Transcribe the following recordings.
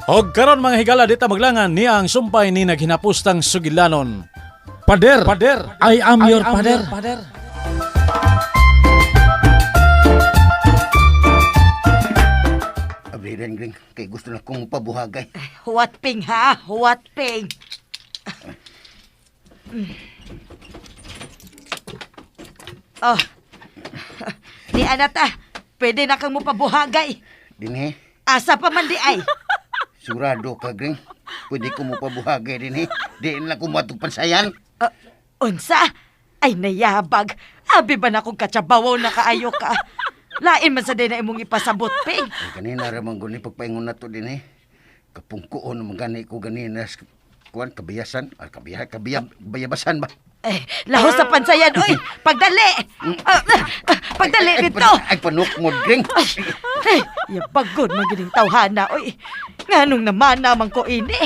Og karon mga higala dita maglangan niya ang sumpay ni naghinapustang sugilanon. Pader, pader, I am your pader. Pader. Abriran, Gring. Kay gusto na kong pabuhagay. Huwat ping ha, huwat ping. Oh. Ni anata, pwede na kang mupabuhagay. Dinhi, Asa pa man di ay. sigurado ka, Gring. Pwede ko mo pabuhagay dinhi. Di na ko matug pansayan. Unsa? Ay nayabag. Abi ba na kung katsabawaw na kaayo ka? Lain man sa day na imong ipasabot, ping. Ay, kanina ramang guni pagpaingon na to dinhi. Kapungkuon naman gani ko ganina sa kuan kabiyasan, ay kabiya kabiya bayabasan ba? Eh, lahos sa pansayan, oy! Pagdali! Pagdali Ay, dito! ay panukmod, Gring. Ay, yabagod magining tawhana, oy. Nganong naman naman ko ini.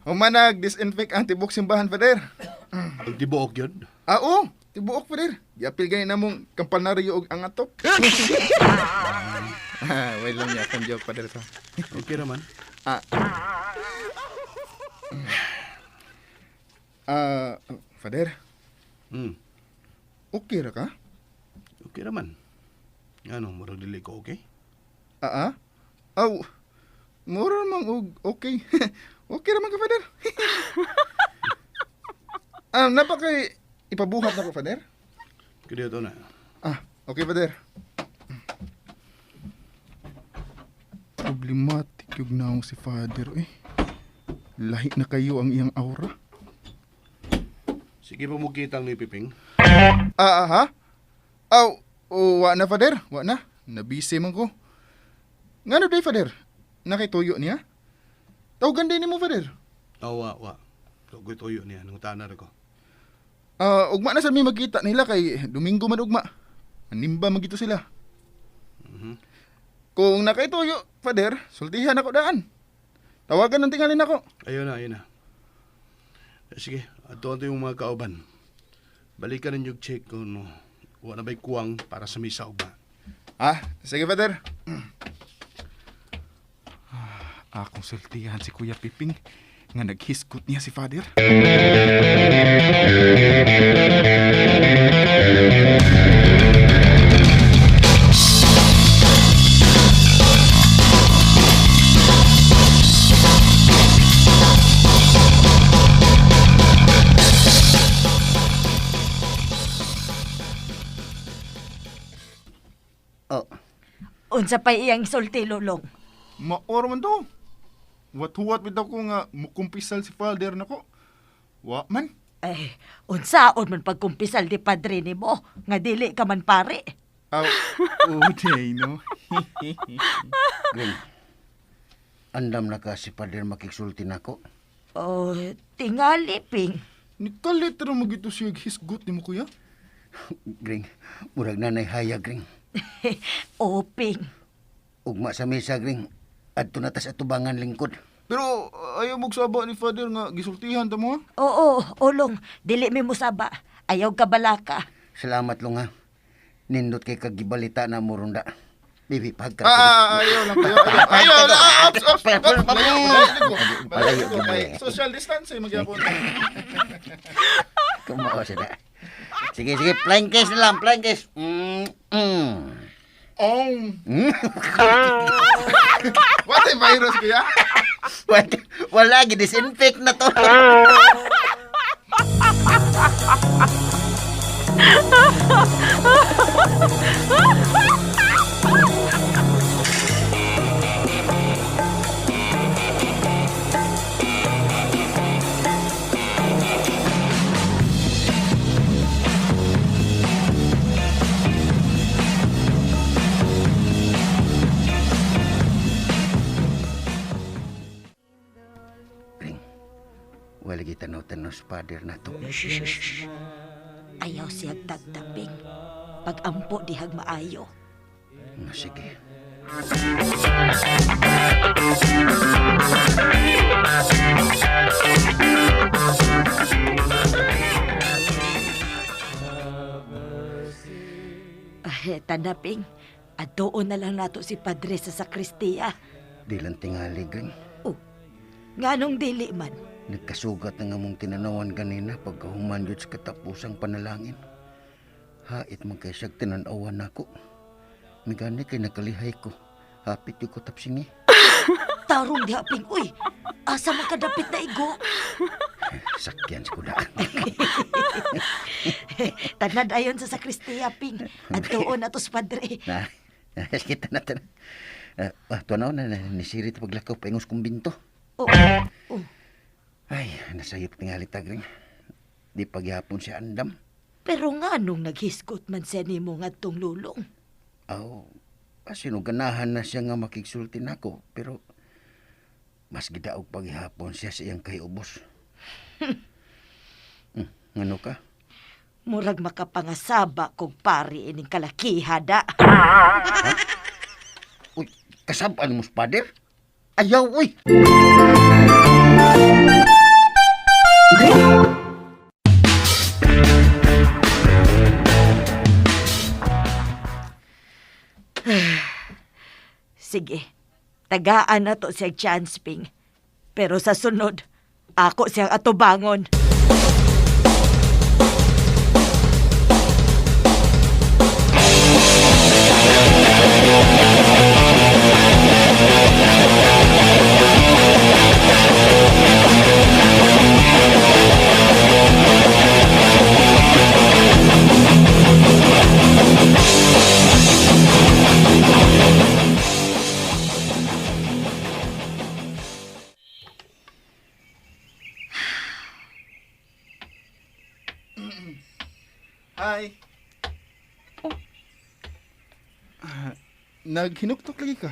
Humanag, disinfect ang tibok simbahan, Father. Ang tibuok yun. Ah, oo, tibuok, Father. Giapil gani namong kampanaryo og ang atop. Ah, wait lang niya akong joke, Father. Sa. Okay naman. Ah. Ah, Father, okay ra ka? Okay naman. Ano, murag dili ko okay? Ah, ah? Aw, mura man og okay. Okay ra man ka, Father. Ah, napakay ipabuhat na ko, Father. Kaya to na. Ah, okay, Father. Problematic yung naong si Father, eh. Lahi na kayo ang iyang aura. Sige pa mo kitang ni Piping. Ah, ah, ha? Aw, oh, wa na, Father. Wa na. Nabisi man ko. Ngano day, Father? Nakituyo niya? Tawagan din mo, Father. Oh, wa, wa. Tugoy tuyo niya, nung tanar ko. Ah, ugma na sa mi magkita nila kay Domingo man ugma. Manimba man gito sila. Kung nakaituyo, Father, sultihan ako daan. Tawagan ng tingalin ako. Ayun na, ayun na. Eh, sige, ato ato yung mga kauban. Balikan ninyo check kung no, wa na ba'y kuwang para sa misa ugma. Ah, sige, Father. Ah, akong sultihan si Kuya Piping nga naghisgot niya si Father. Oh, Unsa pa iyang sulti, lulong. Maor man to. Wat-huwat bitaw ko nga mukumpisal si Father nako. Wa man. Eh, unsaon man pagkumpisal di padre nimo nga dili ka man pare. Aw, oh, day, no. Gring. Andam na ka si Father makigsulti nako. Oh, tingali ping. Nikalit ra mo gito siya hisgot nimo kuya. Gring, murag nanay hayag, Gring. Oh, ping. Ugma sa misa, Gring. Adto na tas atubangan lingkod. Pero ayaw magsaba ni Father nga gisultihan ta mo. Ha? Oo, ulong, dili mi musaba. Ayaw ka balaka. Salamat long ha. Nindot kay kagibalita na mo runda. Bibi, pagka. Ah, ah, ayaw lang kuya. Ayaw, ayaw lang. Ah, ops, ops, ops. Malayo, malayo ko. Malayo ko. Kay social distance eh, magyapon. Kumao sila. Sige, sige, flying kiss na lang, flying kiss. Oh. What a virus kuya? Wala, wala, disinfect na to. Ring, wala kita tanaw-tanaw sa father na to. Ayaw siya tagtaping. Pagampo dihag maayo. Sige. Ay, tanaping, adtoon na lang nato si Padre sa sakristiya. Di lang tingali, Gring. Oh, nganong dili man. Nagkasugat na nga mong tinanawan ganina pagkahuman yun sa katapusang panalangin. Hait man kay siyag tinanawan nako. Migani kay nakalihay ko. Hapit yung ko tapsingi. Tarong diha, Ping. Uy, asa man kadapit na igo? Sakyan sa kudaan. Tanad ayon sa sakristiya, Ping. Adtoon na to si Padre. Na, kita na tanan. Tuanaw na, nisiri ito paglakaw paingos kumbinto. Oh, oh. Ay, nasayop tingali tagring. Di pagyapon siya andam. Pero nga nung naghisgot man siya nimo ngadtong lulong. Aw, sinugganahan na siya nga makigsulti nako, pero mas gidaog paghihapon siya sa iyang kaiubos. Ngano ka? Murag makapangasaba kog pari ining kalakiha da. Uy, kasabaan mo, father? Ayaw, uy! Sige, tagaan na to siya chance, Ping. Pero sa sunod, ako siyang atubangon. Hi. Oh. Ah, naghinuktok lagi ka.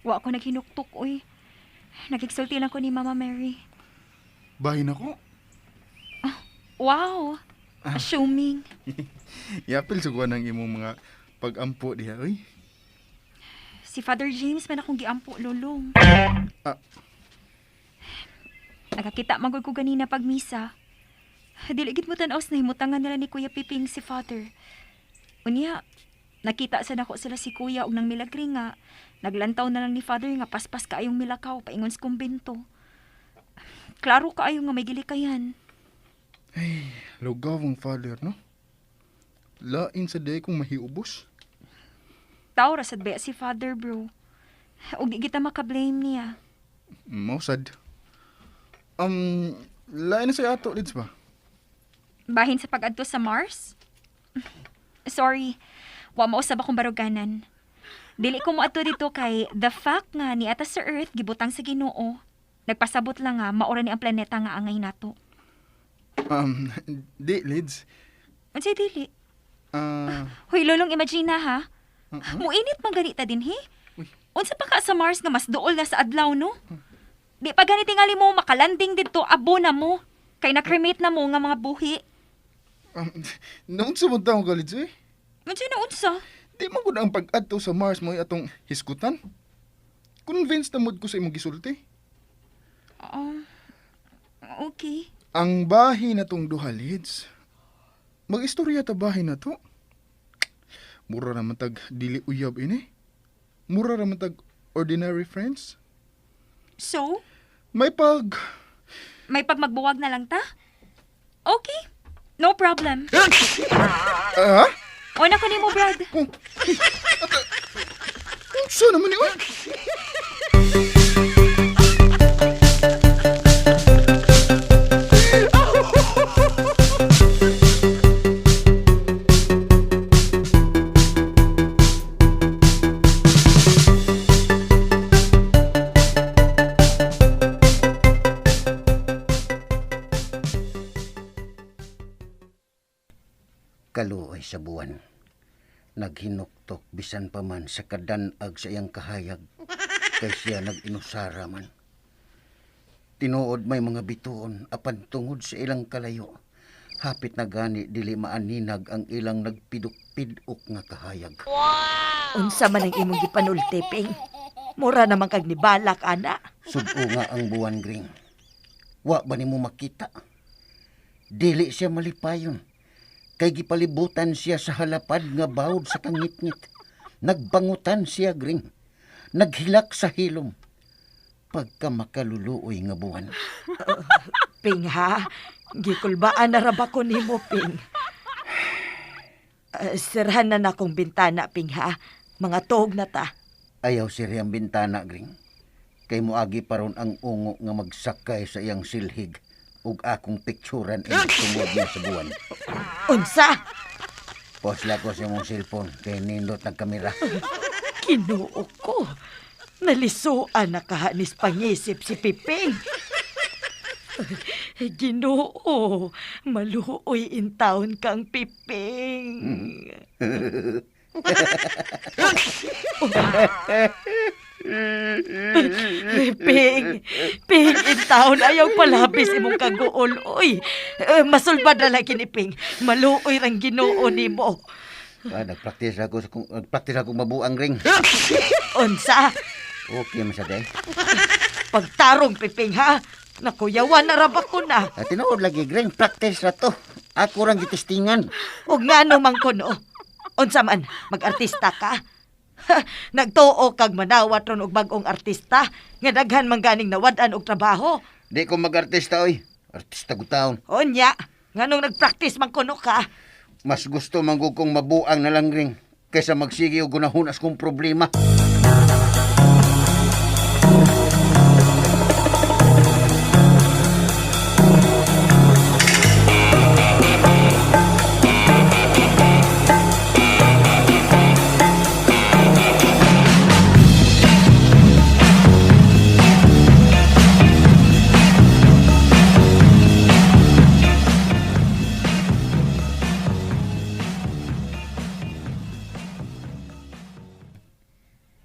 Wa ko naghinuktok, uy. Nagigsulti lang ko ni Mama Mary. Bahin ako. Wow! Assuming. Yapil sa ng imong mga pag-ampo diha, uy. Si Father James man akong giampo, lulong. Ah. Nakakita magod ko ganina pag misa. Dili gid mo tan-aw sa nahimutangan nila ni Kuya Piping si Father. Unya, nakita sa nako sila si Kuya og nang milagre nga naglantaw na lang ni Father nga paspas kaayong milakaw paingon sa kumbento. Klaro kaayo nga may gilikayan. Lugaw ang father, no? Lain sa day kong mahiubos. Tao ra sad baya si Father, bro. Og di kita maka-blame niya. Mausad. Lain na sa ato, Lids ba? Bahin sa pag-adto sa Mars? Sorry, wa mausab akong baruganan. Dili ko moadto dito kay the fact nga ni ata sa Earth gibutang sa Ginoo. Nagpasabot lang nga maura ni ang planeta nga angay nato. Di, Lids. Unsay dili? Ah, Hoy lolong imagine na ha. Muinit man ganita din he. Uy. Unsa pa ka sa Mars nga mas duol na sa adlaw no? Di pa gani tingali mo makalanding didto abo na mo. Kay na-cremate na mo nga mga buhi. Noon sa mong taong ka, Lids, eh. Unsa na unsa? Di man gud ang pag-adto sa Mars mo atong hisgutan. Convinced na mood ko sa imong gisulti. Okay. Ang bahin na tong duha, Lids. Mag-istorya ta bahin na to. Mura naman tag dili uyab ini. Mura naman tag ordinary friends. So, May pag... may pagmagbuwag na lang ta? Okay. No problem. Ah? Una ko nimo, Brad. Oh. Unsa naman ni oy? Kaluoy sa buwan. Naghinuktok bisan pa man sa kadanag sa iyang kahayag. Kay siya nag-inusara man. Tinuod may mga bituon apan tungod sa ilang kalayo. Hapit na gani dili maaninag ang ilang nagpidok-pidok nga kahayag. Unsa man ang imong gipanulti, Ping? Mura naman kag nibalak, ana. Sudo nga ang buwan, Gring. Wa ba nimo makita? Dili siya malipayon. Kay gipalibutan siya sa halapad nga bawod sa kangitngit. Nagbangutan siya, Gring. Naghilak sa hilom. Pagka makaluluoy nga buwan. Ping, ha? Gikulbaan na ra ba ko nimo, Ping? Sirhan na na akong bintana, Ping, ha? Mga tuog na ta. Ayaw siri ang bintana, Gring. Kay moagi pa ron ang ungo nga magsakay sa iyang silhig ug akong pikturan ang tungod niya sa buwan. Unsa? Posla ko sa imong cellphone kay nindot ang kamera. Kinuo ko. Nalisuan na kahanis pangisip si Piping. Ginoo, maluoy in town kang Piping. Ping, Ping, in town, ayaw palabis imong kaguol, oy. Eh, masulbad na lagi ni Ping. Maluoy rang Ginoo nimo. Ah, nagpraktis ako sa kung nagpraktis ako mabuang ring. Unsa? Okay man sa day. Pagtarong, Piping, ha? Nakuyawan na raba ko na. Ah, tinuod lagi gring practice ra to. Ako rang gitistingan. Ug ngano man kuno. Unsa man, mag-artista ka? Ha, nagtuo kag manawat ron og bag-ong artista nga daghan man ganing nawad-an og trabaho. Di ko magartista oy. Artista gutaon. Unya, nganong nagpractice man kuno ka? Mas gusto man gud kong mabuang na lang ring kaysa magsige og gunahunas kong problema.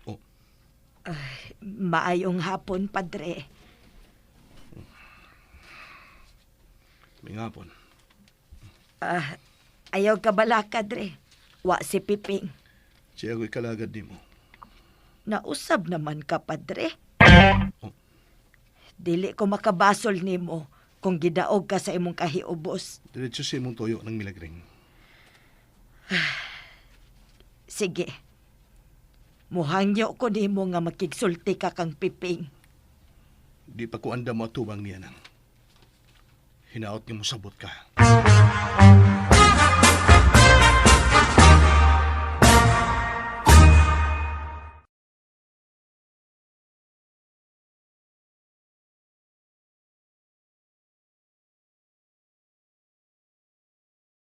Oh. Maayong hapon, padre. May ngapon. Ayaw ka balaka, dre. Wa si Piping. Siya ako'y kalagad nimo. Nausab naman ka, padre. Oh. Dili ko makabasol nimo kung gidaog ka sa imong kahiubos. Diretso sa imong tuyo ng milagring. Sige. Muhangyo ko nimo nga makigsulti ka kang Piping. Di pa ko andam mo atubang niya nang. Hinaot nga mosabot ka.